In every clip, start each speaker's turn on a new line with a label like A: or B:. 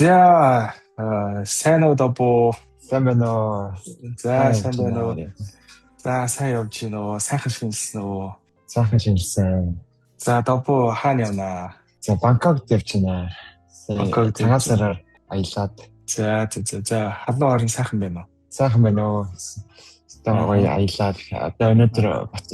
A: За, сайн уу, Добу?
B: Сайн байна уу?
A: За, сайн байна уу? За, сайн явж гин үү? Сайхан шинжилсэн үү?
B: Сайхан шинжилсэн.
A: За, Добу хаана явнаа?
B: За, Бангкокт явж байна.
A: Бангкокт.
B: Цагаан сараар аялаад.
A: За, халуун орон сайхан байна уу?
B: Сайхан байна уу? Одоо гоё аялаад одоо өнөөдөр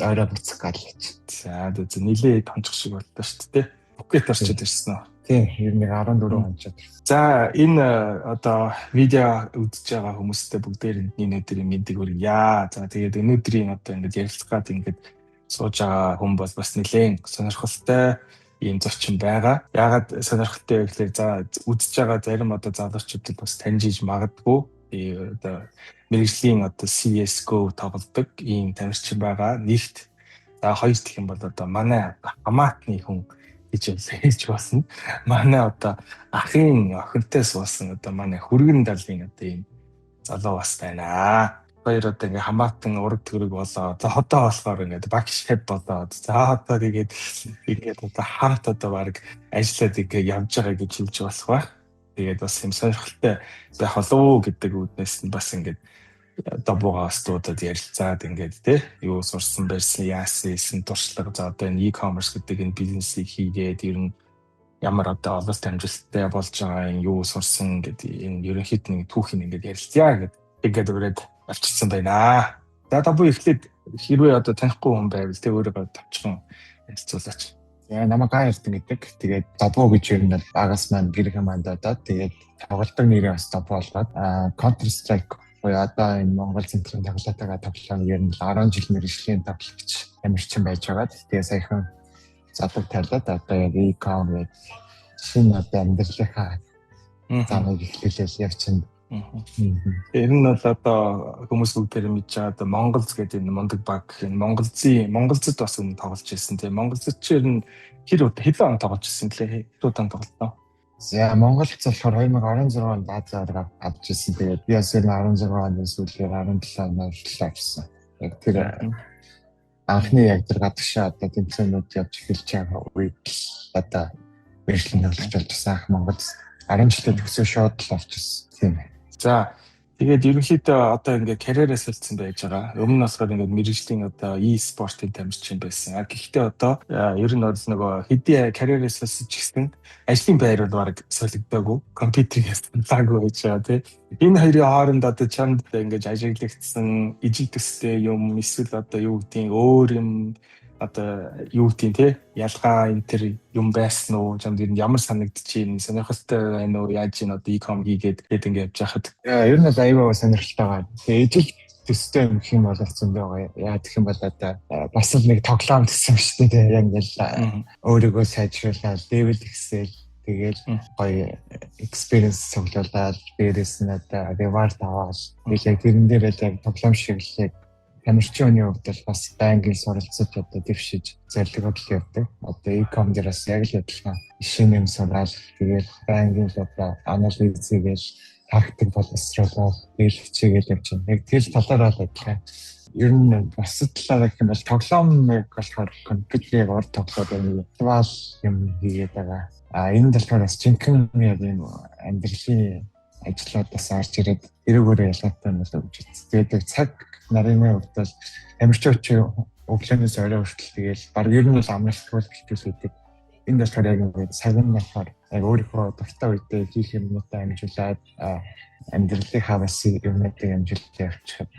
B: орой буцах гал гэж.
A: За, нилээ тончих шиг боллоо шүү дээ. Пхукет орчод ирсэн үү?
B: Тийм, ер нь 14 хонцод.
A: За, энэ одоо видео үзэж байгаа хүмүүстээ бүгдээр энэ өнөөдрийн мэндийг хүргье. За, тэгээд өнөөдрийн одоо ингэж ярилцах гад ингэж сууж байгаа хүн бол бас нэлээд сонирхолтой ийм зочин байгаа. Яагаад сонирхолтой вэ гэхээр, за, үзэж байгаа зарим одоо залуучуудад бас таньж иж магадгүй. Одоо мэргэжлийн одоо CS:GO тоглодог ийм тамирчин байгаа. Нэгт, за, хоёр гэх юм бол одоо манай хамаатны хүн гэж хэлж болно. Манай одоо ахын охинтой суусан одоо манай хүргэн далын одоо ийм залуу бас байна. Хоёр одоо ингээ хамаатан ураг төрөг болоо. За, одоо болохоор ингээд баг шеф болоод, за, одоо тэгээд ингээд одоо хамт одоо баг ажиллаад ингээ явж байгаа гэж хэлж болох байх. Тэгээд бас юм сонирхолтой байх болов уу гэдэг үүднээс нь бас ингээд Добугаас дуудаад ярилцаад, ингээд те юу сурсан барьсан, яасан ийсэн туршлага, за, одоо энэ e-commerce гэдэг энэ бизнесийг хийгээд ер нь ямар одоо ололт амжилттай болж байгаа юм, юу сурсан гэдэг энэ ерөнхийд нэг түүхийг ингээд ярилцъя гэд ингээд өрөөд авчирсан байна. За, Добу, эхлээд хэрвээ одоо танихгүй хүн байвал те өөрийгөө товчхон ярилцуулаач.
B: За, намайг Ган Эрдэнэ гэдэг. Тэгээд Добу гэж ер нь агаас маань гэрхэн маань додоод, тэгээд тоглолтог нэрээ бас Добу болгоод, Counter Strike буюу одоо энэ Монгол центрийн тоглолтойгоо тоглоом ер нь 10 жил мэргэжлийн тоглогч тамирчин байж байгаад, тэгээ саяхан зодог тавилаад, одоо яг e-com гэж шинэ одоо амьдралынхаа замыг эхлүүлэл явчихна.
A: Тэр нь бол одоо хүмүүс бүгдээр мэдж байгаа одоо Монголз гэдэг энэ мундаг баг, энэ Монголзын Монголзод бас өмнө тоглож ирсэн, тийм. Монголзод чи ер нь хэр хэдэн он тоглож ирсэн гэлээ, хэр удаан тоглолоо?
B: За, Монголц болохоор 2016 онд Ази аварга авч ирсэн. Тэгээд би бас ер нь 16 оны сүүлээр 17 онд хүртэл авсан. Яг тэр анхны яг тэр гадагшаа одоо тэмцээнүүд явж эхэлж байгаа үед л одоо мэргэжлийн тоглогч болж байсан. Анх Монголд 10 жилээ төгсөө шууд л орчихсон. Тийм ээ.
A: За, тэгээд ерөнхийдөө одоо ингээд карьераа солилцсон байж байгаа. Өмнө нь болохоор ингээд мэргэжлийн одоо e-спортын тамирчин байсан. А гэхдээ одоо ер нь бол нөгөө хэдий карьераа солисон ч гэсэн ажлын байр бол бараг солигдоогүй. Компьютерийг саналаагүй байж байгаа, тий. Энэ хоёрын хооронд одоо чамд ингээд ажиглагдсан ижил төстэй юм эсвэл одоо юу гэдгийг өөр юм, одоо юу гэдгийг те ялгаа энэ төр юм байсан уу? Чамд ер нь ямар санагдчихээн, сонирхолтой байна уу, яаж ийн одоо e-com хийгээд тэгээд ингээд явж байхад?
B: Ер нь бол аюу сонирхолтой байгаа. Тэгээ ижил төстэй юм гэх юм бол зөндөө байгаа. Яа гэх юм бол одоо бас л нэг тоглоом төсөн шүү дээ. Яг ингээл өөрийгөө сайжруулаад, level ихсэл, тэгэл гоё experience цуглуулад, дээрээс нь одоо reward аваад, тэгэл яг тэрэн дээр л яг тоглоом шиг л яг тамирчин хүний хувьд бол бас байнгын суралцаж, одоо дэвшиж, зорилгоор л явдаг. Одоо e-com дээр бас яг л адилхан шинэ юм сураал, тэгэл байнгын л одоо анализ хийгээл, тактик боловсруулаад, тэгэл хичээгээл явж байна. Яг тэр талаараа л адилхан. Ер нь бусад талаараа гэх юм бол тоглоом яг болохоор компьютерийг ур тоглоод нэг virtual юм хийгээд байгаа. А энэ болохоор бас жинхэнэ яг юм амьдралын ажлуудаас орж ирээд тэрүүгээр ялгаатай юм болоо гэж үзсэн. Тэгээд яг цаг нарын хувьд бол тамирчин өглөөнөөс орой хүртэл тэгэл баг ер нь бол амралтгүй бэлтгэл хийдэг. Энд болохоор яг ингээд цаг нь болохоор яг өөрийнхөө дуртай үедээ хийх юмнуудаа амжуулаад, амьдралынхаа бас юмнуудыг амжуулж явчихад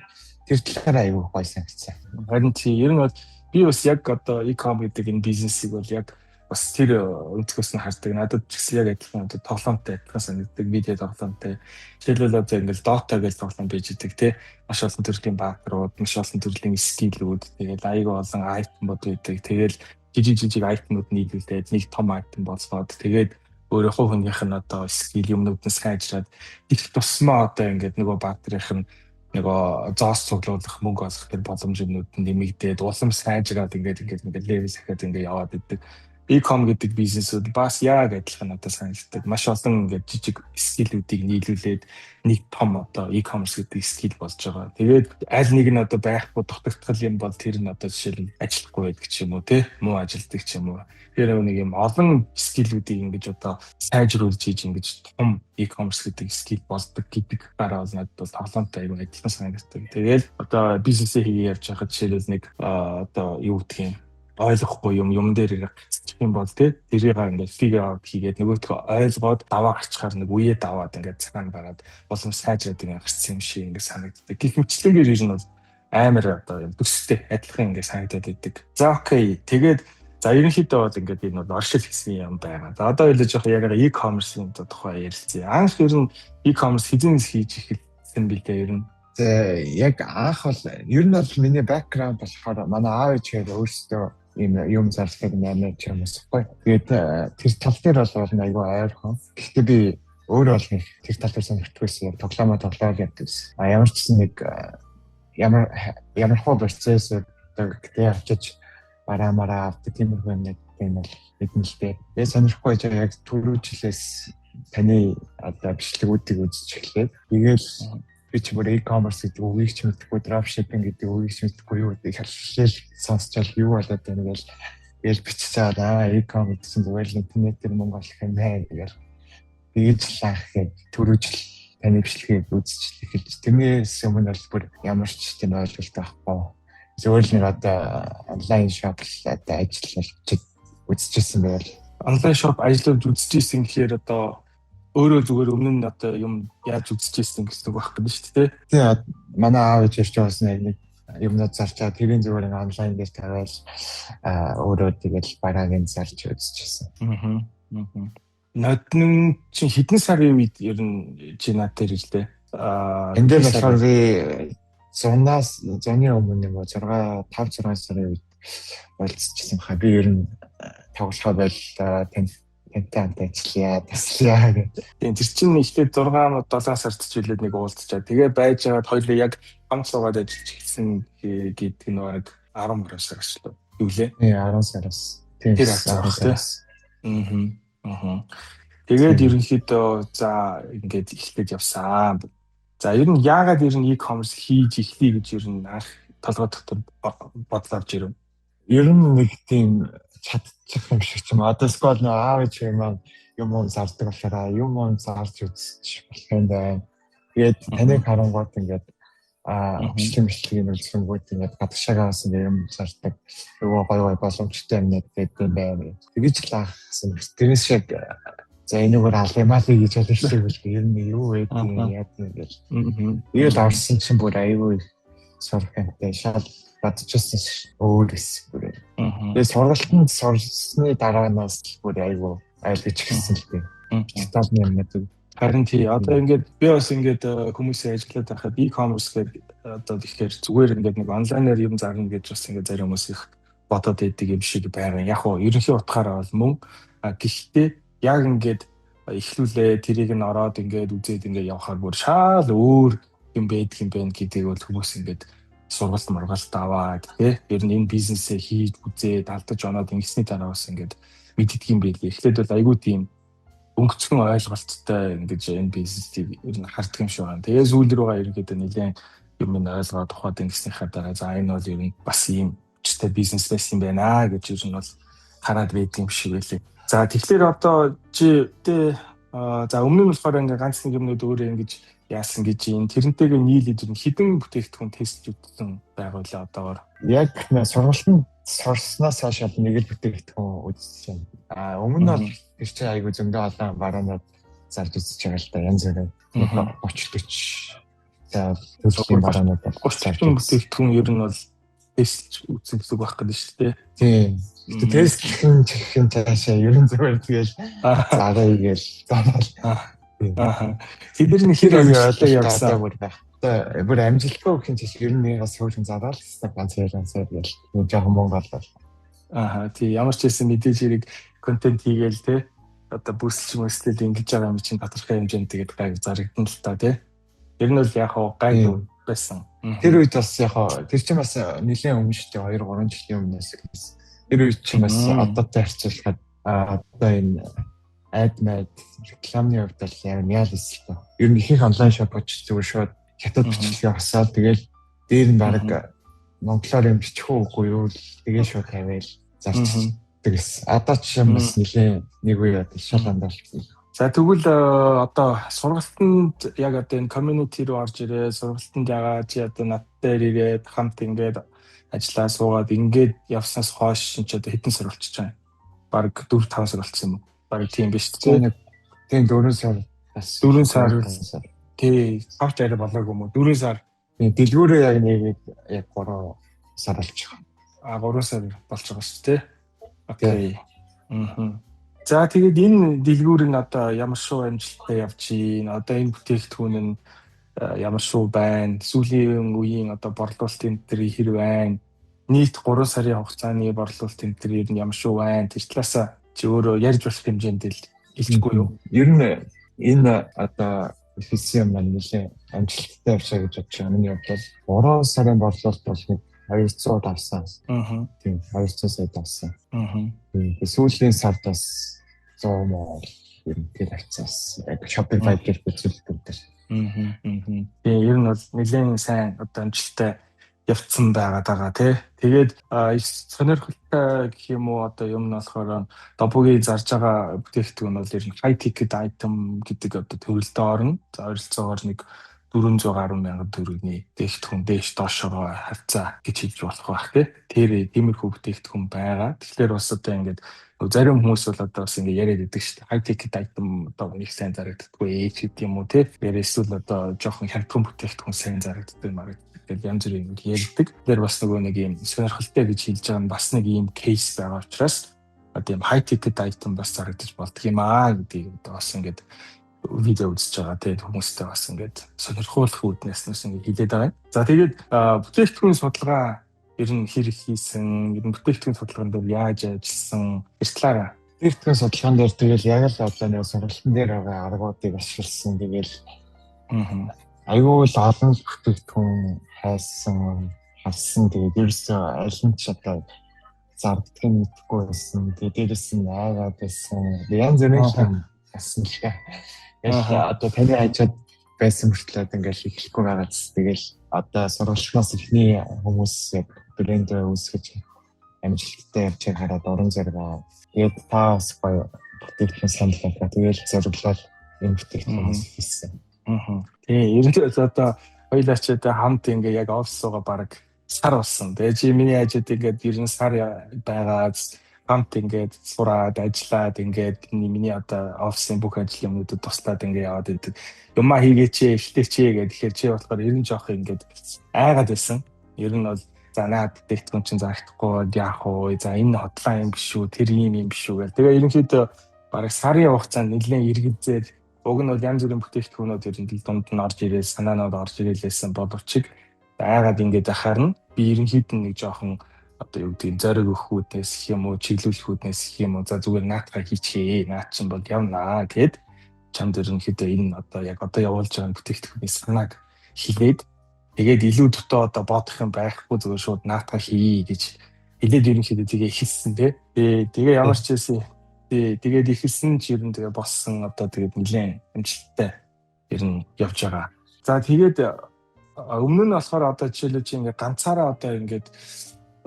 B: тэр талаараа аягүй гоё санагдсан.
A: Харин тий, ер нь бол би бас яг одоо e-com гэдэг энэ бизнесийг бол яг бас тэр өнцгөөс нь хардаг. Надад ч гэсэн яг адилхан одоо тоглоомтой адилхан санагддаг, видео тоглоомтой. Жишээлбэл, одоо ингээл Dota гэж тоглоом байж идэг те. Маш олон төрлийн баатрууд, маш олон төрлийн skill үүд, тэгэл аягүй олон item ууд байдаг. Тэгэл жижиг жижиг item ууд нийлүүлээд нэг том item болгоод, тэгээд өөрөө хувь хүнийх нь одоо skill юмнууд нь сайжраад их тусмаа одоо ингээд нөгөө баатрынх нь нөгөө зоос цуглуулах, мөнгө олох тэр боломж юмнууд нь нэмэгдээд, улам сайжраад, ингээд ингээд ингээд level ахаад ингээд яваад идэг. E-com гэдэг бизнесүүд бас яг адилхан надад санагддаг. Маш олон ингээд жижиг skill үүдийг нийлүүлээд нэг том одоо e-commerce гэдэг skill болж байгаа. Тэгээд аль нэг нь одоо байхгүй дутагдгал юм бол тэр нь одоо жишээлбэл ажиллахгүй байдаг ч юм уу, те, муу ажилладаг ч юм уу. Тэр нэг юм олон skill үүдийг ингэж одоо сайжруулж хийж ингэж том e-commerce гэдэг skill болдог гэдэг гараа бол надад бол тоглоомтой аюу адилхан санагддаг. Тэгээд одоо бизнесээ хийгээ явж байхад жишээлбэл нэг одоо юу гэх юм, ойлгохгүй юм юм дээр гацчих юм бол, тий, тэрийг ингээд figure out хийгээд, нөгөөдхөө ойлгоод даваа гарчхаар нэг үеэ даваад, ингээд цагаан гараад улам сайжраад ингээд гарцсан юм шиг ингээд санагддаг. Гэх мэтчилэнгээр ер нь бол амар одоо юм төстэй адилхан ингээд санагдаад байдаг. За, okay. Тэгээд за, ерөнхийдөө бол ингээд энэ бол оршил хийсэн юм байгаа. За, одоо хэлж явах яг e-commerce-ийн тухай ярилцъя. Анх ер нь e-commerce хэзээ хийж эхэлсэн бэлээ ер нь?
B: За, яг анх бол ер нь бол миний background болохоор манай аав ээжээр өөрсдөө ийм юм зарлахыг менеж юм усхгүй. Тэгээд тэр тал дээр бол айгүй ойрхон. Гэхдээ би өөрөө бол нэг тэр тал дээр сонирхдаггүйсэн. Яг тоглоомоо тоглоод явдаг гэсэн. А ямар ч гэсэн нэг ямар ямар хуу процесс гэдэг авчиж бараа мараа авдаг, тиймэрхүү юмнууд юм бол мэднэ л дээ. Тэгээ сонирхгүй байж яг түрүү жилээс таны одоо бичлэгүүдийг үзэж эхлээд, тэгэл би ч бүр e-commerce гэдэг үгийг ч мэдэхгүй, dropshipping гэдэг үгийг ч мэдэхгүй, юу гэдэг хэллэл сонсчвал юу болоод байна гэл тэгэл биччихээд, аа, e-com гэдэг чинь зүгээр л интернетээр мөнгө олох юм байна гэл тэгэж л анх яг түрүү жил таны бичлэгийг үзэж эхэлж, тэрнээс өмнө бол бүр ямар ч тийм ойлголт байхгүй. Зүгээр л нэг одоо онлайн shop л одоо ажиллаж үзчихсэн байл.
A: Онлайн shop ажиллаж үзчихсэн гэхээр одоо өөрөө зүгээр өмнө нь одоо юм яаж үзчихсэн гэсэн үг байхгүй шүү дээ.
B: Тийм, манай аав ээж ярьж байсан, яг нэг юмнууд зарчаа, тэрийн зүгээр нэг онлайн дээр тавиал өөрөө тэгэл бараагийн зарж үзчихсэн.
A: Аа. Ноднин чинь хэдэн сарын үед ер нь чи над дээр ирлээ?
B: Аа, энэ дээр болохоор би зунаас зуны өмнө юм уу, 6 5 6 сарын үед болцчихсан хаа. Би ер нь тоглохоо боллоо, тань тантай хамт ажиллая, таслая гэдэг.
A: Тийм, тэр чинь эхлээд 6 7 сард ч үлээд нэг уулзчаа. Тэгээ байж байгаад хоёулаа яг хамт суугаад ажиллаж эхэлсэн гэдэг нь баг 10 10 сар шүү. Юу лээ?
B: Тийм, 10 сараас.
A: Тийм, тэр сараас. Аа. Тэгээд ерөнхийдөө за ингээд эхлээд явсан. За, ер нь яагаад ер нь e-commerce хийж эхлэе гэж ер нь анх толгой дотор бодол авч ирэв?
B: Ер нь нэг тийм чадчих юм шиг ч юм. Одоо эсвэл нөө аав ээж юм юм юм зардаг болохоор юм юм зарж үзчих болох юм байна. Тэгээд таныг харангуут ингээд бичлэг бичлэгийг үзэнгүүт ингээд гадагшаагаа бас ингээд юм зардаг. Нөгөө гой гой боломжтой юмнууд байдаг юм байна. Тэгэж л анхсан. Тэрнээс шиг за энэгээр алымаа л гэж болно шүү дээ. Ер нь юу вэ яа юм гэл. Тэгэл орсон чинь бүр аюу сурах юмтай шал бодчихсон өөр эс бүр. Тэгээ сургалтанд сурсны дараанаас л бүр аюу ойлгож эхэлсэн л дээ. Талны юмнууд.
A: Харин тий, одоо ингээд би бас ингээд хүмүүсээ ажиллаад байхад e-commerce гэдэг одоо тэгэхээр зүгээр ингээд нэг онлайнаар юм зарна гэж бас ингээд зарим хүмүүс их бодоод байдаг юм шиг байгаа. Яг уу ерөнхий утгаараа бол мөн. Гэхдээ яг ингээд эхлүүлээ, тэрийг нь ороод ингээд үзээд ингээд явхаар бүр шал өөр юм байдаг юм байна гэдгийг бол хүмүүс ингээд сургалт мургалт аваад, тий, ер нь энэ бизнесээ хийж үзээд алдаж оноод ингэсний дараа бас ингээд мэддэг юм байлээ. Эхлээд бол айгүй тийм өнгөцгөн ойлголттой ингэж энэ бизнесийг ер нь хардаг юм шиг байна. Тэгээ сүүл рүүгээ ерөнхийдөө нэлээд юм ин ойлгоод тухайд ингэснийхаа дараа за энэ бол ер нь бас ийм хүчтэй бизнес байсан юм байна гэж ер нь бол хараад байдаг юм шиг байлээ. За, тэгэхээр одоо чи тэ за өмнө нь болохоор ингээ ганц нэг юмнууд өөрөө ингэж яасан гэж юм. Тэрнтэйгээ нийлээд ер нь хэдэн бүтээгдэхүүн тестж үзсэн байгаа вэ одоогор?
B: Яг сургалтанд сурснаас хойш бол нэг л бүтээгдэхүүн үзсэн. А өмнө нь бол тэр чинь айгүй зөндөө олон бараанууд зарж үзэж байгаа л да, янз бүрийн 30 40 за төрлийн бараанууд
A: бол 30 бүтээгдэхүүн ер нь бол тест үзсэн гэсэн үг байх гэдэг шүү дээ.
B: Тийм. Гэтэ тестлэх нь чих юм цаашаа ер нь зүгээр тэгэл зараа гээл зараал.
A: Аа. Тэд нар хэр амжилттай явсан
B: бүр байх. Одоо бүр амжилтгүй гэх юм чинь ер нь нэг бас хөөрхөн зараал гэсэн, ганц хоёр ганцаар гэл нэг жоохон мөнгө олол.
A: Аа, тий, ямар ч байсан мэдээж хэрэг контент хийгээл те, одоо бүсэлч мөслөл ингэж байгаа юм чинь тодорхой хэмжээнд тэгээд гайг зарагдан л та, тий. Ер нь бол яг хоо гайг байсан.
B: Тэр үед бас яг хоо тэр чинь бас нэлээд өмнө шүү дээ, 2 3 жилийн өмнөөс Тэр үед чинь бас одоотой харьцуулахад одоо энэ ad mad рекламны хувьд бол яг яал эсэл та. Ер нь ихэнх онлайн shop очиж зүгээр шууд хятад бичлэгээ хасаад, тэгэл дээр нь баг монголоор юм бичих үгүй юу, тэгээ шууд тавиал зарчдаг гэсэн. Одоо ч юм бас нэлээ нэг үе одоо шал андалсан.
A: За, тэгвэл одоо сургалтанд яг одоо энэ community руу орж ирээ, сургалтанд ягаа чи одоо над дээр ирээд хамт ингээд ажиллаа суугаад ингээд явснаас хойш чи одоо хэдэн сар болчихж байгаа юм? Бараг 4 5 сар болчихсон юм уу? Бараг тийм биш үү?
B: Тийм, 4 сар
A: бас. 4 сар. Тий, авч арай болоогүй юм уу? 4 сар.
B: Тийм, дэлгүүрээ яг нэгээд яг 3 сар болж байгаа.
A: А, 3 сар болж байгаа шүү дээ. Okay. За, тэгээд энэ дэлгүүр нь одоо ямар шуу амжилттай явж байна? Одоо энэ бүтээгдэхүүн нь ямар шуу байна? Сүүлийн үеийн одоо борлуулалтын тэр хэр байна? Нийт 3 сарын хугацааны борлуулалтын тэр ер нь ямар шуу байна? Тэр талаасаа чи өөрөө ярьж болох хэмжээнд л хэлчихгүй юу?
B: Ер нь энэ одоо хийсэн юм маань нэлээд амжилттай явж байгаа гэж бодож байгаа. Миний хувьд бол 3 сарын борлуулалт бол нэг 200 авсан. Тийм, 200 сая авсан. Тийм. Сүүлийн сард бас 100 мол ер нь тэр авцаас яг Shopify дээр үзүүлэлт дээр.
A: Аа. Тийм, ер нь бол нэлээд сайн одоо амжилттай явцсан байгаа даа, тий. Тэгээд сонирхолтой гэх юм уу, одоо юм нь болохоор Добугийн зарж байгаа бүтээгдэхүүн бол ер нь high ticket item гэдэг одоо төрөлдөө орно. За, ойролцоогоор нэг 400 гаруй мянган төгрөгийн бүтээгдэхүүн дээш доошоогоо хавцаа гэж хэлж болох байх, тий. Тэр тиймэрхүү бүтээгдэхүүн байгаа. Тэгэхээр бас одоо ингээд зарим хүмүүс бол одоо бас ингээд яриад идэг шүү дээ. High ticket item одоо нэг сайн зарагддаггүй ч гэдэг юм уу, тий. Тэгэхээр эсвэл одоо жоохон хямдхан бүтээгдэхүүн сайн зарагддаг марагддаг гэл янз бүрийн юм ярьдаг. Тэгэхээр бас нөгөө нэг юм сонирхолтой гэж хэлж байгаа нь бас нэг ийм case байгаа учраас одоо ийм high ticket item бас зарагдаж болдго юм аа гэдгийг одоо бас ингээд видео үзэж байгаа тийм хүмүүстэй бас ингээд сонирхуулах үүднээс нь ингээд хэлээд байгаа юм. За, тэгээд бүтээгдэхүүн судалгаа ер нь хэр хийсэн, ер нь бүтээгдэхүүн судалгаан дээр яаж ажилласан тэр талаараа.
B: Бүтээгдэхүүн судалгаан дээр тэгэл яг л одоо нэг сургалтын дээр байгаа аргуудыг ашигласан. Тэгэл айгүй л олон бүтээгдэхүүн хайсан, харсан. Тэгээд ерөөсөө аль нь ч одоо зардгийг мэдэхгүй байсан. Тэгээд дээрэс нь айгаад байсан. Янз бүрийн юм болсон л та. Яг одоо таны хажууд байсан мөртлөө ингээл эхлэхгүй байгааз, тэгэл одоо сургалтнаас эхний хүмүүс яг брэнд үүсгэж амжилттай явж байгааг хараад уран зориго. Тэгээд та бас гоё бүтээгдэхүүн санал болгоо. Тэгэл зориглол юм бүтээгдэхүүн хийсэн.
A: Аа. Тийм, ер нь одоо хоёлаа ч одоо хамт ингээ яг офис руугаа баг сар болсон. Тэгээ чи миний хажууд ингээд ер нь сар байгаа, хамт ингээд сураад, ажиллаад, ингээд миний одоо офисын бүх ажил юмнуудад туслаад ингээд яваад идэг. Юмаа хийгээч, эхлээч гэх. Тэгэхээр чи болохоор ер нь жоох ингээд айгаад байсан. Ер нь бол за, наад бүтээгдэхүүн чинь зарагдахгүй яах вэ? За, энэ хотлон юм биш үү? Тэр юм юм биш үү гэл. Тэгээ ерөнхийдөө бараг сарын хугацаанд нэлээд эргэлзээд, уг нь бол янз бүрийн бүтээгдэхүүнүүд ер нь дунд нь орж ирээд, санаанууд орж ирээлээсэн боловч айгаад ингээд ахаар нь би ерөнхийд нь нэг жоохон одоо юу гэдгийг зориг өгөхүүднээс гэх юм уу, чиглүүлэхүүднээс гэх юм уу, за, зүгээр наатахаа хийчихээ, наад чинь бол явнаа гэд чамд ерөнхийдөө энэ одоо яг одоо явуулж байгаа бүтээгдэхүүний санааг хэлээд, тэгээд илүү дутуу одоо бодох юм байхгүй, зүгээр шууд наатахаа хий гэж хэлээд ерөнхийдөө тэгээ эхэлсэн, тий. Тэгээ ямар ч байсан, тий, тэгээд эхэлсэн ч ер нь тэгээ болсон, одоо тэгээд нэлээд амжилттай ер нь явж байгаа. За, тэгээд өмнө нь болохоор одоо жишээлбэл чи ингээ ганцаараа одоо ингээд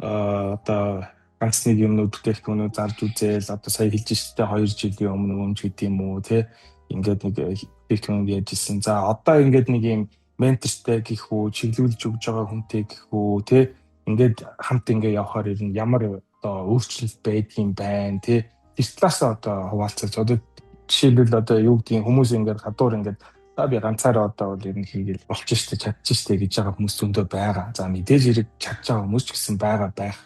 A: одоо ганц нэг юмнууд, бүтээгдэхүүнүүд зарж үзээл, одоо сая хэлж штэ, 2 жилийн өмнө өмж гэдэг юм уу, тий, ингээд нэг бүтээгдэхүүнүүд яаж исэн. За, одоо ингээд нэг юм ментортой гэх үү, чиглүүлж өгж байгаа хүнтэй гэх үү, тий, ингээд хамт ингээд явхаар ер нь ямар одоо өөрчлөлт байдгийн байна, тий, тэр талаас одоо хуваалцаж. Одоо жишээлбэл одоо юу гэдгийг хүмүүс ингээд гадуур ингээд за, би ганцаараа одоо бол ер нь хийгээл болчих штэ, чадчих штэ гэж байгаа хүмүүс зөндөө байгаа. За, мэдээж хэрэг чадж байгаа хүмүүс ч гэсэн байгаа байх.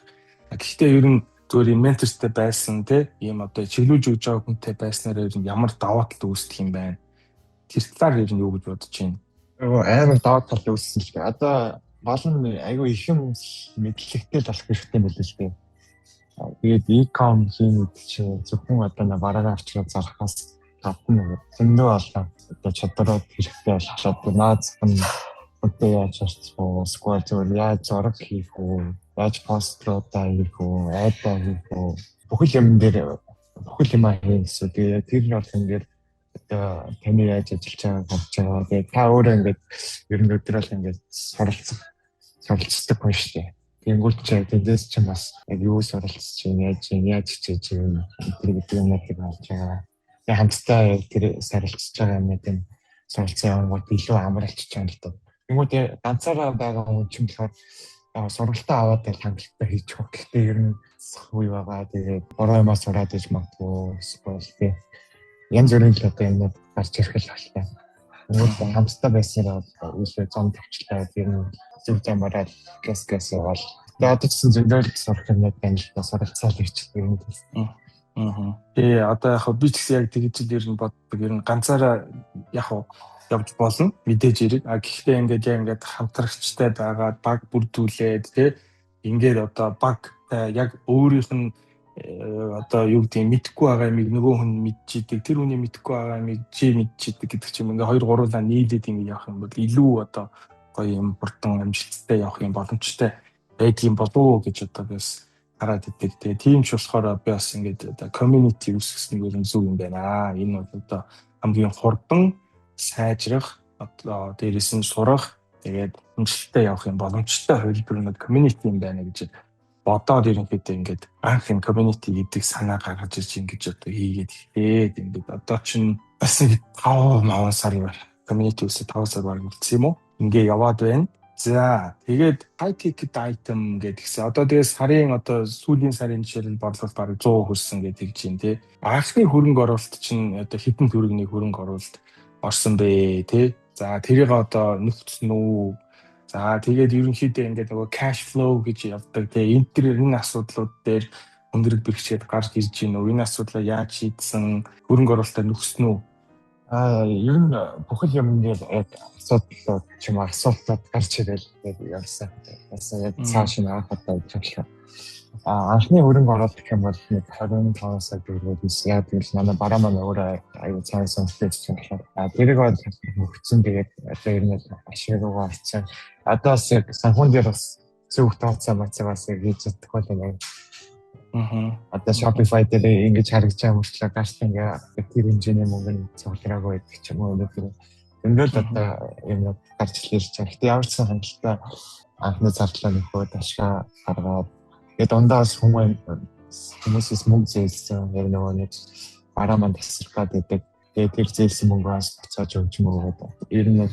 A: Гэхдээ ер нь зүгээр юм ментортой байсан, тий, ийм одоо чиглүүлж өгж байгаа хүнтэй байснаар ер нь ямар давуу тал үүсдэг юм байна? Тэр талаар ер нь юу гэж бодож байна?
B: Нөгөө амар давуу тал үүссэн л дээ. Одоо гол нь айгүй их юм мэдлэгтэй л болох хэрэгтэй юм билээ л дээ. Тэгээд e-com хийх чинь зөвхөн одоо нэг бараагаа авчираад зархаас гадна зөндөө олон одоо чадварууд хэрэгтэй болчихлоо. Наад зах нь Хүнтэй яаж харьцах уу, эсвэл зүгээр яаж зураг хийх үү, яаж постлуудаа хийх үү, ad аа хийх үү, бүхэл юм дээр бүхэл юм хийн гэсэн. Тэгээ тэр нь бол ингээд одоо таны яаж ажиллаж байгааг харж байгаа. Тэгээ та өөрөө ингээд ер нь өдөр бол ингээд суралцдаг хүн шүү дээ. Тэнгүүт чи тэндээс чи бас яг юу суралцж байна, яаж байна, яаж хичээж байна тэр гэдэг юмнуудыг харж байгаа. Тэгээ хамтдаа яг тэр суралцж байгаа юмнуудын суралцсан явангууд илүү амралчж байгаа л даа. Тэнгүүт ганцаараа байгаа хүн чинь болохоор сургалтаа аваад байл хангалттай хийж өгөх. Гэхдээ ер нь үе байгаа. Тэгээд бороо юмаа сураад иж магадгүй эсвэл тий янз бүрийн л одоо юмнууд гарч ирэх л байна. Тэнгүүт хамтдаа байснараа илүү зам тавчлаа. Ер нь зөв замаараа гэс гэс яваал. Тэгээд одоо ч гэсэн зөндөл сурах юмнууд байна л да, суралцаал хийчих юм.
A: Аа. Тэгээ одоо яг би ч гэсэн яг тэгж л ер нь боддог. Ер нь ганцаараа яг явж болно мэдээж хэрэг. А гэхдээ ингээд яг ингээд хамтрагчтай байгаад баг бүрдүүлээд тий ингээд одоо баг яг өөрийнх нь одоо юу гэдэг мэдэхгүй байгаа юмыг нөгөө хүн мэдчихийдэг, тэр хүний мэдэхгүй байгаа юмыг чи мэдчихийдэг гэдэг ч юм, ингээ хоёр гуруулаа нийлээд ингээ явах юм бол илүү одоо гоё юм хурдан амжилттай явах юм боломжтой байдгийн болов уу гэж одоо би бас хараад идэг. Тэгээ тийм ч болохоор би бас ингээд одоо community үүсгэсэн нэг юм зөв юм байна. Энэ бол одоо хамгийн хурдан сайжрах, одоо дээрээс нь сурах, тэгээд амжилттай явах юм боломжтой хувилбар нь community юм байна гэж бодоод ерөнхийдөө ингээд анх энэ community гэдэг санаа гаргаж ирж ингэж одоо хийгээд ихээд ингээд одоо чинь бас нэг 5 сар community үүсээ 5 сар баг үлдсэн юм уу? Ингээ яваад байна. За, тэгээд high ticket item гэдгийгсэн. Одоо тэгээд сарын одоо сүүлийн сарын жишээлбэл борлуулалт бараг 100 хүрсэн гэдэг чинь тий. Анхны хөрөнгө оруулалт чинь одоо хэдэн төгрөгийн хөрөнгө оруулалт орсон бэ тий. За, тэрийг одоо нөхцсөн үү? За, тэгээд ерөнхийдөө ингээд нөгөө cash flow гэж явдаг тий. Энэ төр энэ асуудлууд дээр өндрөг бэрхшээл гарч ирж байна уу? Энэ асуудлаа яаж шийдсэн? Хөрөнгө оруулалтаа нөхсөн үү?
B: Аа, ер нь бүхэл юм дээр яг асуудлууд ч юм уу асуултууд гарч ирэл явсан. Бас яг цааш нь анх удаа гэж бодлоо. А анхны хөрөнгө оруулалт гэх юм бол нэг 25 сая төгрөгөөр хийсэн. Яг тэгэл манай бараа маань өөрөө аюу цаан сонирхолтой юм болохоор а тэрийг бол хөгцсөн. Тэгээд одоо ер нь ашиг руугаа орсон. Одоо бас яг санхүүн дээр бас зөв тооцоо мацаа бас хийж чадахгүй л байна. Одоо Shopify дээр ингэж харагдаж байгаа мөртлөө гарт ингээ тэр хэмжээний мөнгө нь цуглараагүй байдаг ч юм уу, өнөөдөр зөндөл одоо юм гарч ирж байгаа. Гэтэ ямар ч сан хангалттай анхны зардлаа нөхөөд ашгаа гаргаад, тэгээд дундаа бас хүмүүсээс мөнгө зээлсэн, яг нөгөө нэг бараа маань тасрах гад байдаг. Тэгээд тэр зээлсэн мөнгө бас буцааж өгч мөгөөд ер нь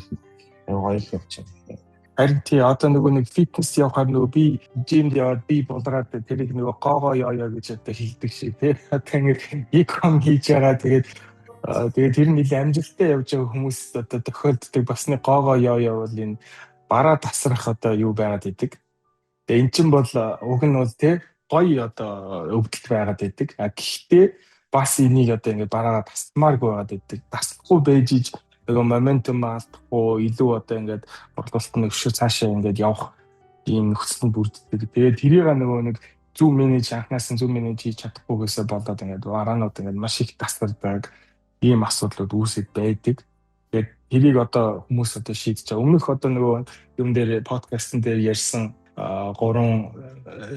B: гоё л явж байгаа.
A: Харин тий, одоо нөгөө нэг фитнес явахаар нөгөө би gym д яваад би булгаад тэрийг нөгөө гоогоо ёо гэж одоо хэлдэг шиг тий. Одоо ингэ e-com хийж байгаа, тэгээд тэр нь нэлээд амжилттай явж байгаа хүмүүс одоо тохиолддог бас нэг гоогоо ёо бол энэ бараа тасрах одоо юу байгаад идэг. Тэгээ эн чинь бол уг нь бол тий гоё одоо өвдөлт байгаад идэг. А гэхдээ бас энийг одоо ингэ бараагаа тасмааргүй байгаад идэг. Тасахгүй байж иж нөгөө momentum алдахгүй, илүү одоо ингээд борлуулалт нь өшөө цаашаа ингээд явах ийм нөхцөл нь бүрддэг. Тэгээд тэрийг нөгөө нэг зөв manage, анхнаас нь зөв manage хийж чадахгүйгээсээ болоод ингээд бараанууд ингээд маш их тасардаг ийм асуудлууд үүсэт байдаг. Тэгээд тэрийг одоо хүмүүс одоо шийдэж байгаа. Өмнөх одоо нөгөө юм дээр, подкастн дээр ярьсан гурван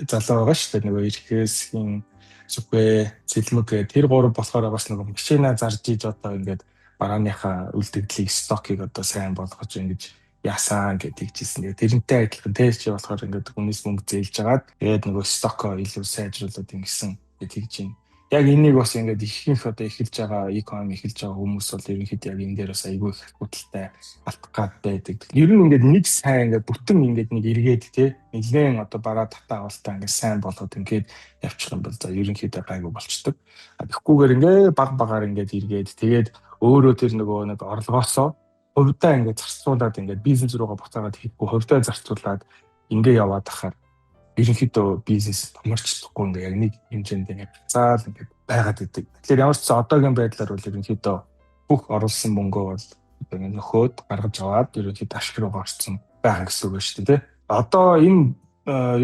A: залуу байгаа шүү дээ. Нөгөө ирэхээс хин сүхвэ, цэлмэг гэх тэр гурав болохоор бас нөгөө машина зарж иж одоо ингээд барааныхаа үлдэгдлийг, stock ийг одоо сайн болгож ингэж яасан гэдэг хэлжсэн. Тэгээд тэрнтэй адилхан тэ чи болохоор ингээд хүнээс мөнгө зээлж агаад тэгээд нөгөө stock оо илүү сайжруулад ингэсэн гэж тэгж байна. Яг энийг бас ингээд ихэнх одоо эхэлж байгаа, e-com эхэлж байгаа хүмүүс бол ерөнхийдөө яг энэ дээр бас айгүй их хөдөлтэй алтах гад байдаг. Ер нь ингээд нэг сайн ингээд бүтэн ингээд нэг эргээд те нэлээд одоо бараа татаа авалтаа ингээд сайн болгоод ингээд явчих юм бол за ерөнхийдөө гайгүй болчдөг. А тэгхгүйгээр ингээд баг багаар ингээд эргээд, тэгээд өөрөө тэр нөгөө нэг орлогоосоо хувьдаа ингээд зарцуулаад, ингээд бизнес руугаа буцаагаад хийхгүй, хувьдаа зарцуулаад ингээ яваад ахаар ерөнхийдөө бизнес томорчлохгүй, ингээ яг нэг хэмжээнд ингээ буцаал ингээ байгаад идэг. Тэгэхээр ямар ч гэсэн одоогийн байдлаар бол ерөнхийдөө бүх оруулсан мөнгөө бол одоо ингээ нөхөөд гаргаж аваад ерөнхийдөө ашиг руугаа орсон байгаа гэсэн үг шүү дээ, тий. Одоо энэ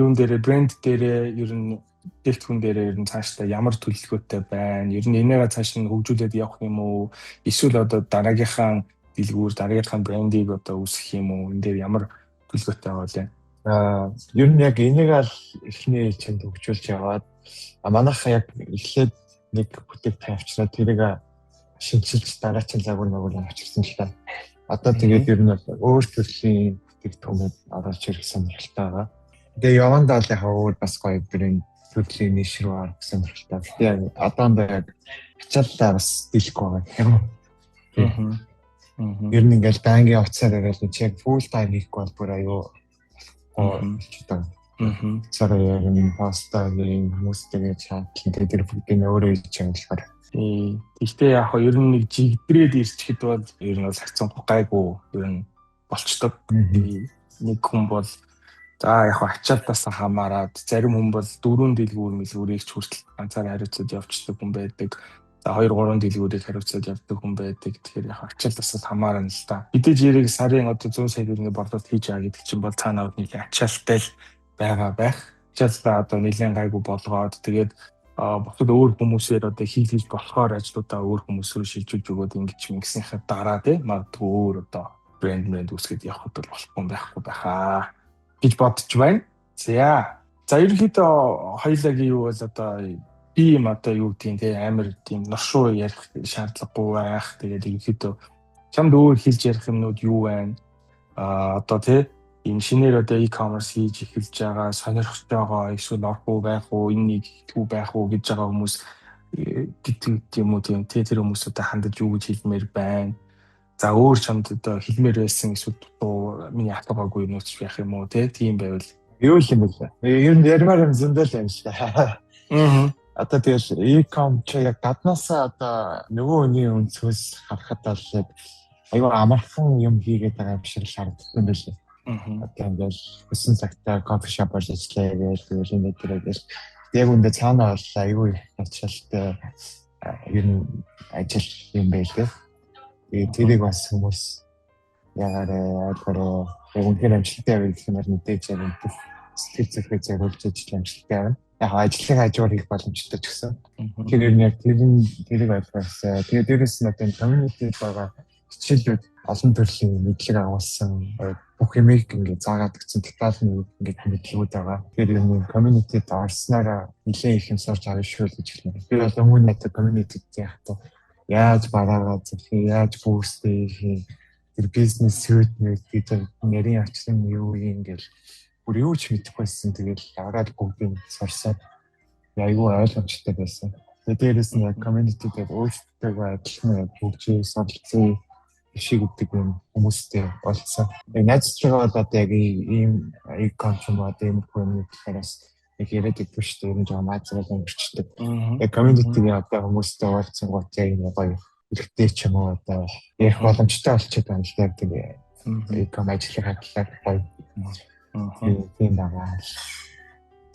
A: юун дээрээ, брэнд дээрээ, ер нь бүтээгдэхүүн дээрээ ер нь цаашдаа ямар төлөвлөгөөтэй байна? Ер нь энийгээ цааш нь хөгжүүлээд явах юм уу? Эсвэл одоо дараагийнхаа Дэлгүүр дараагийнхаа брендийг одоо үүсгэх юм уу? Энэ дээр ямар төлөвлөгөөтэй байгаа вэ?
B: Ер нь яг энийг аль эхний ээлжинд хөгжүүлж яваад, манайхаа яг эхлээд нэг бүтээгдэхүүн авчраад, тэрийг шинчилж, дараачин загвар магвар авчирсан л та. Одоо тэгээд ер нь бол өөр төрлийн бүтээгдэхүүнүүд оруулж ирэх сонирхолтой байгаа. Тэгээ явандаа л яг өөр бас гоё брэнд төрлийн niche рүү орох сонирхолтой. Тэгээ одоохондоо яг ачааллаа бас дийлэхгүй байгаа юм. Ер нь ингээл байнгын уцаар яриад чи яг full time хийхгүй бол бүр аюу болчихдог. Цараа яг юм поста юм хүмүүстэйгээ чатлан, тэгээд тэр бүгдийг өөрөө хийж байгаа болохоор.
A: Гэхдээ яг хоо ер нь нэг жигдрээд ирчихэд бол ер нь бол харьцангуй гайгүй ер нь болчдөг. Нэг хүн бол за яг хоо ачаалтаас хамаарат зарим хүн бол дөрвөн дэлгүүр мэлгүүрийг ч хүртэл ганцаар хариуцаад явчихдаг хүн байдаг. За, 2 3 дэлгүүрийг хариуцаад явдаг хүн байдаг. Тэгэхээр яг ачаалтаас л хамаарна л та. Мэдээж яриг сарын одоо 100 сая төгрөгийн борлуулалт хийж байгаа гэдэг чинь бол цаанаа нэг ачаалттай л байгаа байх. Ачаалтаа одоо нэлээд гайгүй болгоод, тэгээд бусад өөр хүмүүсээр одоо хийж болохоор ажлуудаа өөр хүмүүс рүү шилжүүлж өгөөд ингэж ингэснийхээ дараа, тий, магадгүй өөр одоо брэнд үүсгээд явхад бол болохгүй байхгүй байхаа гэж бодож байна. За. За, ерөнхийдөө хоёулагийн юу бол одоо би юм одоо юу гэдгийг, те, амар тийм нуршуу ярих шаардлагагүй байх. Тэгээд ерөнхийдөө чамд өөр хэлж ярих юмнууд юу байна? Одоо, те, энэ шинээр одоо e-commerce хийж эхэлж байгаа, сонирхож байгаа, эсвэл орох уу байх уу, энэ нэг хийх байх уу гэж байгаа хүмүүс гэдэг юм уу, тийм, тэр хүмүүсүүдэд хандаж юу гэж хэлмээр байна? За, өөр чамд одоо хэлмээр байсан эсвэл дутуу миний асуугаагүй юмнууд ч байх юм уу, те, тийм байвал.
B: Юу л юм бэ? Ер нь ярмаар юм зөндөл юм шиг. Одоо тэгэл e-com чи яг гаднаасаа одоо нөгөө хүний өнцгөөс харахад бол яг аюу амархан юм хийгээд байгаа юм шиг л харагдсан юм байлээ. Одоо ингээл хүссэн цагтаа coffee shop болж ажиллая гэж, тэгэл энэ дээр гэл, яг үндэ цаанаа бол аюу их ачаалттай ер нь ажил юм байлээ. Тэгээд тэрийг бас хүмүүс ягаарэ ойлгороо, яг үнэхээр амжилттай явах гэх юм бол мэдээж яг бүх сэтгэл зүрхээ зориулж ажил амжилттай явна. Яг ажлын хажуугаар хийх боломжтой ч гэсэн. Тэр ер нь яг тэр нь тэрийг ойлгоосай. Тэгээд дээрэс нь одоо энэ community байгаа хичээлүүд олон төрлийн мэдлэг агуулсан, бүх юмыг ингээд заагаад өгсөн деталь нь ингээд мэдлэгүүд байгаа. Тэгэхээр ер нь community-д орсноороо нэлээд их юм сурч авах шүү гэж хэлнэ. Би бол өмнө надад community-д яах яаж бараагаа зөх, яаж boost хийх, тэр бизнес сүйт мэт гэдэг нарийн учир нь юу юм гэл бүр юу ч мэдэхгүй байсан. Тэгэл ороод бүгдийг сурсаад айгүй ойлгомжтой байсан. Тэгээ дээрэс нь яг community дээр өөрсдөө адилхан хөгжиж суралцсан шиг гэдэг юм хүмүүстэй болцсон. Яг найзтайгаа бол одоо яг ийм e-com ч юм уу, одоо ийм юм талаар бас яг яриад идэх шүү дээ. Ер нь жоо маазрал өнгөрчдөг. Яг community-гийн одоо хүмүүстэй уулзсан гот яг юм гоё хэрэгтэй ч юм уу одоо ярих боломжтой болчиход байна л да. Яг e-com ажлын талаар гоё. Тийм байгаа.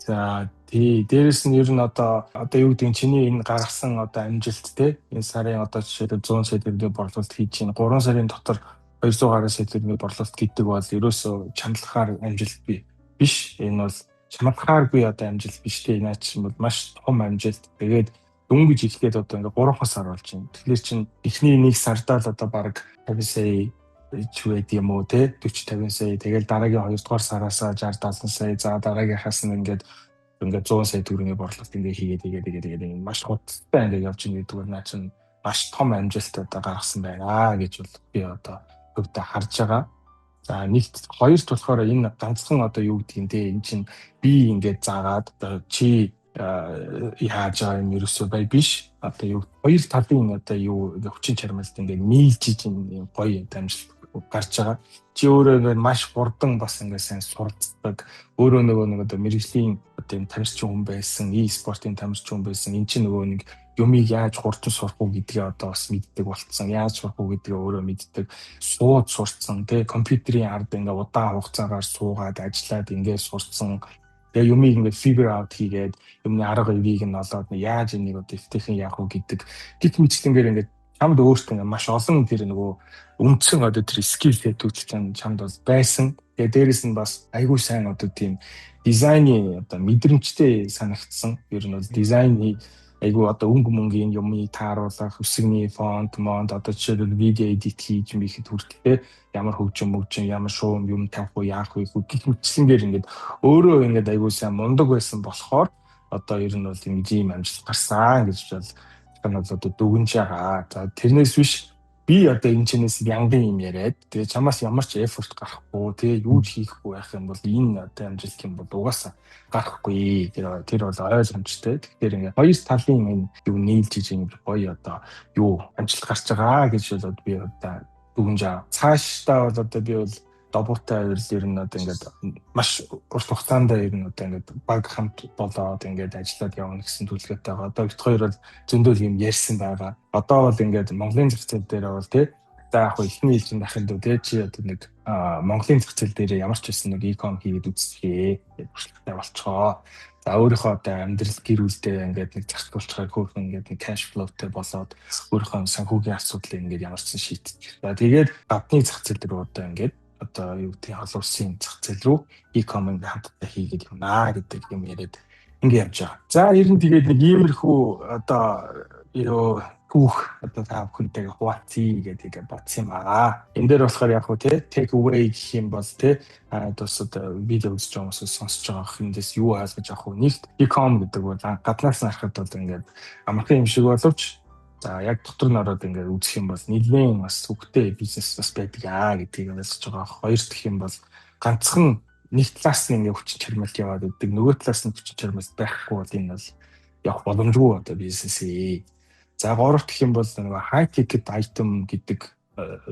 A: За тий, дээрэс нь ер нь одоо юу гэдэг нь чиний энэ гаргасан одоо амжилт, те, энэ сарын одоо жишээлбэл 100 сая төгрөгийн борлуулалт хийж чинь 3 сарын дотор 200 гаруй сая төгрөгийн борлуулалт гэдэг бол ерөөсөө чамлахаар амжилт биш. Энэ бол чамлахааргүй одоо амжилт биш, те. Энэ чинь бол маш том амжилт. Тэгээд дөнгөж эхлээд одоо ингээ 3 сар болж байна. Тэгэхээр чин эхний нэг сардаа л одоо баг 50 сая ч байд юм уу, те, 40 50 сая, тэгэл дараагийн 2 дугаар сараасаа 60 70 сая, за дараагийнхаас нь ингээд 100 сая төгрөгийн борлуулалт ингээ хийгээд хийгээд хийгээд хийгээд маш хурдтай ингээ явж байгаа гэдэг нь наа чин маш том амжилт одоо гаргасан байна гэж бол би одоо хөвдө харж байгаа. За, нэгт, хоёрт болохоор энэ ганцхан одоо юу гэдгийг те, энэ чин би ингээд заагаад одоо чи яаж байгаа юм ерөөсөө бай биш. Одоо юу хоёр талын одоо юу хүчин чармайлт ингээд нийлж ижин гоё амжилт гарч байгаа. Чи өөрөө ингээд маш хурдан бас ингээд сайн суралцдаг. Өөрөө нөгөө нэг одоо мэргэжлийн одоо юм тамирчин хүн байсан, e-спортын тамирчин хүн байсан. Эн чинь нөгөө нэг юмыг яаж хурдан сурах уу гэдгээ одоо бас мэддэг болцсон. Яаж сурах уу гэдгээ өөрөө мэддэг. Сууд сурцсан, тий, компьютерийн ард ингээд удаан хугацаагаар суугаад ажиллаад ингээд сурцсан. Тэгээ юмыг ингээд figure out хийгээд, юмны арга эвийг нь олоод, яаж энийг одоо эвтэйхэн яах уу гэдэг гит мэтлэнгээр ингээд чамд өөртөө ингээд маш олон тэр нөгөө үндсэн одоо тэр skill set-үүд чинь чамд бол байсан. Тэгээ дээрэс нь бас айгүй сайн одоо тийм дизайны одоо мэдрэмжтэй санагдсан. Ер нь бол дизайны Айгу одоо өнгө мөнгийн юмыг тааруулах, үсгний фонт, монт, одоо жишээлбэл видео edit хийж мийхэд хүртэл ямар хөгжим мөгжим, ямар шуум юм тавих уу, яах вэ гэх мэтчлэнгээр ингээд өөрөө ингээд айгу сайн мундаг байсан болохоор одоо ер нь бол ингэж ийм амжилт гарсан гэж бол бол одоо дүгнж байгаа. За, тэрнээс биш би одоо энэ чинээс янгын юм яриад, тэгээ чамаас ямар ч effort гарахгүй, тэгээ юу ч хийхгүй байх юм бол энэ одоо амжилт юм бол угаасаа гарахгүй. Тэр бол ойлгомжтой. Тэгэхээр ингээ хоёр талын энэ юу нийлж иж ингэ гоё одоо юу амжилт гарч байгаа гэж бол би одоо дүгнж байгаа. Цаашдаа бол одоо би бол Добуутай хоёр ер нь одоо ингээд маш урт хугацаанд ер нь одоо ингээд баг хамт болоод ингээд ажиллаад явна гэсэн төлөвлөгөөтэй байгаа. Одоо бид хоёр бол зөндөл юм ярьсан байгаа. Одоо бол ингээд Монголын зах зээл дээр бол тий, за яг хөө эхний ээлжинд ахын дүү тий, чи одоо нэг Монголын зах зээл дээр ямар ч байсан нэг e-com хийгээд үзчихье гэж туршлагатай болцгоо. За, өөрийнхөө одоо амьдрал, гэр бүлдээ ингээд нэг зарцуулчихаар хөөрхөн ингээд нэг cash flow-тэй болоод өөрийнхөө санхүүгийн асуудлыг ингээд ямар ч сан шийдчих. За, тэгээд гадны зах зээл дээр одоо ингээд одоо юу гэдэг, олон улсын зах зээл рүү e-com ингээд хамтдаа хийгээд явнаа гэдэг юм яриад ингэ явж байгаа. За, ер нь тэгээд нэг иймэрхүү одоо юу түүх одоо та бүхэнтэйгээ хуваалцъя гэдэг бодсон юм аа. Энэ дээр болохоор яг хуу те take away гэх юм бол те бас одоо видео үзэж байгаа хүмүүс, сонсож байгаа хүндээс юу ойлгож авах вэ? Нэгт, e-com гэдэг бол гаднаас нь харахад бол ингээд амархан юм шиг боловч за яг дотор нь ороод ингээд үзэх юм бол нэлээд бас үгтэй бизнес бас байдаг аа гэдгийг ойлгож байгаа. Хоёр дахь юм бол ганцхан нэг талаас нь ингээд хүчин чармайлт яваад өгдөг, нөгөө талаас нь хүчин чармайлт байхгүй бол энэ бол явах боломжгүй одоо бизнес ээ. За, гурав дахь юм бол нөгөө high ticket item гэдэг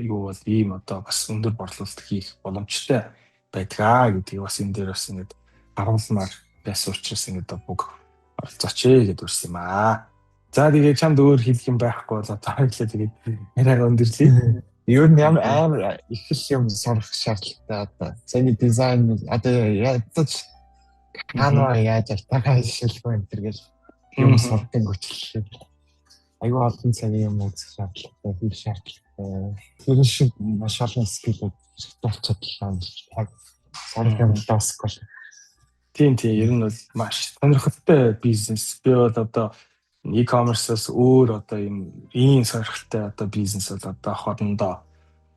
A: юу бол ийм одоо бас өндөр борлуулалт хийх боломжтой байдгаа гэдгийг бас энэ дээр бас ингээд харуулмаар байсан учраас ингээд бүг оролцооч ээ гэдээ үрсэн юм аа. За, тэгээд чамд өөр хэлэх юм байхгүй бол одоо хоёлаа тэгээд яриагаа өндөрлөе.
B: Ер нь ямар амар их л юм сурах шаардлагатай одоо. Саяны дизайн одоо ядаж Canva яаж алтайгаа шилбэ энэ төр гэл юм сурдаг гүчлээ. Айгүй олон цагийн юм үзэх шаардлагатай, хийх шаардлагатай. Тэр шиг маш олон skill үүд хэрэгтэй болчихлоо. Сурах юм дуусахгүй.
A: Тийм, ер нь бол маш сонирхолтой бизнес. Би бол одоо e-commerce-аас өөр одоо юм ийм сонирхолтой одоо бизнес бол одоо хоорондоо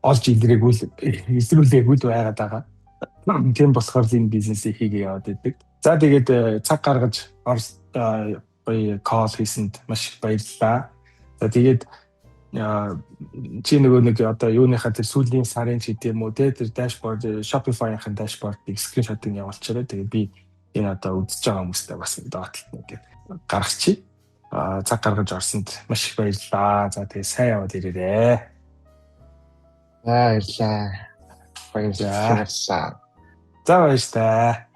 A: олж илрээгүй л, илрүүлээгүй л байгаад байгаа. Тийм болохоор л энэ бизнесийг хийгээ яваад байдаг. За, тэгээд цаг гаргаж гоё call хийсэнд маш их баярлалаа. За, тэгээд чи нөгөө нэг одоо юуныхаа тэр сүүлийн сарын ч гэдэм үү те, тэр dashboard, Shopify-ийн dashboard-ыг screenshot-ыг явуулчаарай. Тэгээд би энэ одоо үзэж байгаа хүмүүстэй бас доотлолт нэг гаргачих. А цаг гаргаж орсонд маш их баярлалаа. За, тэгээ сайн яваад ирээрэй.
B: За, баярлалаа. Баярлалаа.
A: За, баярлалаа.